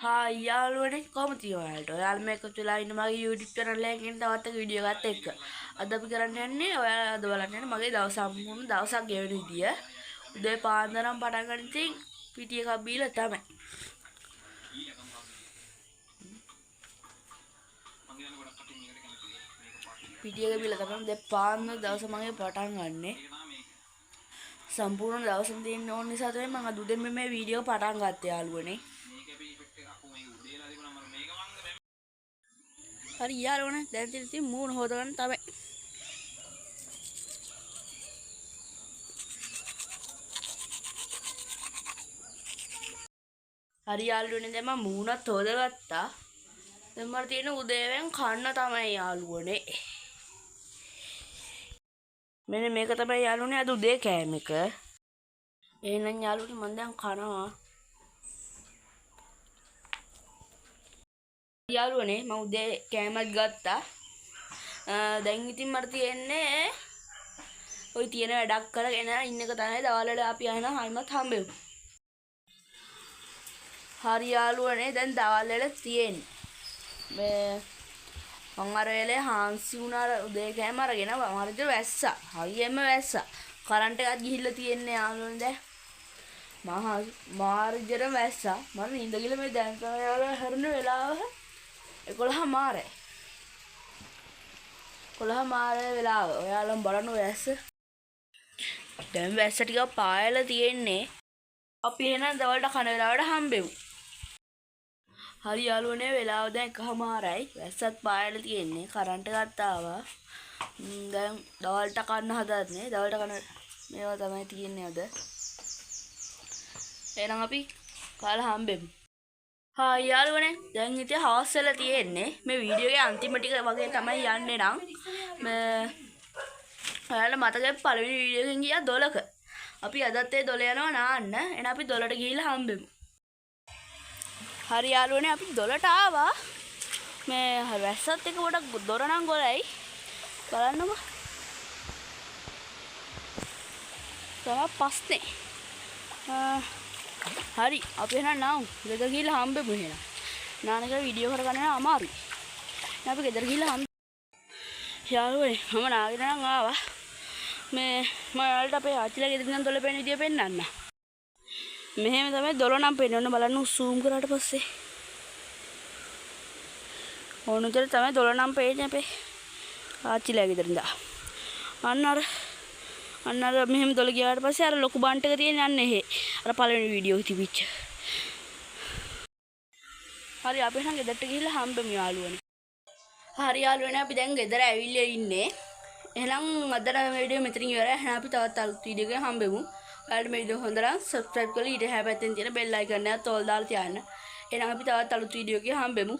Hi යාළුවනේ, කොහොමද ඔයාලට? ඔයාලා මේ එකතු වෙලා ඉන්න මගේ YouTube channel එකෙන් තවත් එක වීඩියෝ එකත් එක්ක. අද අපි කරන්න යන්නේ, ඔයාලා අද බලන්න යන්නේ මගේ දවස සම්පූර්ණ දවසක් ගෙවන විදිය. උදේ පාන්දරම පටන් ගන්න ඉතින් පිටි එකක් බීලා තමයි. පිටි එක බීලා තමයි උදේ පාන්දර දවස මගේ පටන් ගන්නෙ. සම්පූර්ණ දවසම තියෙන්න ඕන නිසා තමයි මම අද උදේම මේ වීඩියෝ පටන් ගත්තේ යාළුවනේ. හරි යාළුවනේ, දැන් ඉතින් මූණ හොදගන්න තමයි. හරි යාළුවනේ, දැන් මම මූණත් හොදගත්තා. දැන් මට තියෙන උදේවෙන් කන්න තමයි යාළුවනේ. මෙන්න මේක තමයි යාළුවනේ අද උදේ කෑම එක. එහෙනම් යාළුවනේ මම දැන් කනවා. යාළුවනේ මම උදේ කෑමක් ගත්තා. දැන් ඉතින් මට තියෙන්නේ ඔය තියෙන වැඩක් කරගෙන ඉන්න එක තමයි. දවල් වල අපි ආයෙ ආයෙමත් හම්බෙමු. හරි යාළුවනේ, දැන් දවල් වල තියෙන්නේ මේ මං අර වෙලේ හාන්සි වුණා අර උදේ කෑම අරගෙන. මම හරියට වැස්සා, හරියම වැස්සා. කරන්ට් එකත් ගිහිල්ලා තියෙන්නේ යාළුවනේ. දැන් මං මාර විදියට වැස්සා. මම නින්ද ගිහලා මේ දැන් තමයි යාළුවා හැරුණ වෙලාව 11:00. 11:00 වෙලාව. ඔයාලම බලන්න වැස්ස. දැන් වැස්ස ටිකක් පායලා තියෙන්නේ. අපි එහෙනම් දවල්ට කන වෙලාවට හම්බෙමු. හරි යාළුවනේ, වෙලාව දැන් 1:00. වැස්සත් පායලා තියෙන්නේ. කරන්ට් එකත් ආවා. දැන් දවල්ට කන්න හදන්නේ. දවල්ට කන මේවා තමයි තියෙන්නේ අද. එහෙනම් අපි කාලා හම්බෙමු. හායි යාළුවනේ, දැන් ඉතින් හවස් වෙලා තියෙන්නේ. මේ වීඩියෝ එකේ අන්තිම ටික වගේ තමයි යන්නේ නම්. මේ ඔයාලට මතකයි පළවෙනි වීඩියෝ එකෙන් ගියා දොලක. අපි අදත් ඒ දොල යනවා නාන්න. එහෙනම් අපි දොලට ගිහිල්ලා හම්බෙමු. හරි යාළුවනේ, අපි දොලට ආවා. මේ වැස්සත් එක්ක පොඩක් දොර නම් ගොලයි. බලන්නකෝ. තව පස්නේ. හරි, අපි එහෙනම් නාමු. ගෙදර ගිහිල්ලා හම්බෙමු එහෙනම්. නාන එක වීඩියෝ කරගන්න නම් අමාරුයි. දැන් අපි ගෙදර ගිහිල්ලා හම්බ. යාළුවනේ, මම නාගෙන නම් ආවා. මේ මම ඔයාලට අපේ ආච්චිලා ගෙදර ඉඳන් දොළ පේන විදිය පෙන්නන්න. මෙහෙම තමයි දොළ නම් පේන්නේ. ඔන්න බලන්න සූම් කරාට පස්සේ. ඕන විදියට තමයි දොළ නම් පේන්නේ අපේ ආච්චිලා ගෙදර ඉඳන්. අන්න අර මෙහෙම දොළ ගියාට පස්සේ අර ලොකු බන්ට් එක තියෙන්නේ අන්න එහෙ. අර පළවෙනි වීඩියෝ එකේ තිබිච්ච. හරි, අපි එහෙනම් ගෙදරට ගිහිල්ලා හම්බෙමු යාළුවනේ. හරි යාළුවනේ, අපි දැන් ගෙදර ඇවිල්ලා ඉන්නේ. එහෙනම් අද නම් මේ වීඩියෝ මෙතනින් ඉවරයි. එහෙනම් අපි තවත් අලුත් වීඩියෝ එකකින් හම්බෙමු. ඔයාලට මේ වීඩියෝ හොඳ නම් සබ්ස්ක්‍රයිබ් කරලා ඊට එහා පැත්තෙන් තියෙන බෙල් අයිකන් එකත් ඕල් දාලා තියාගන්න. එහෙනම් අපි තවත් අලුත් වීඩියෝ එකකින් හම්බෙමු.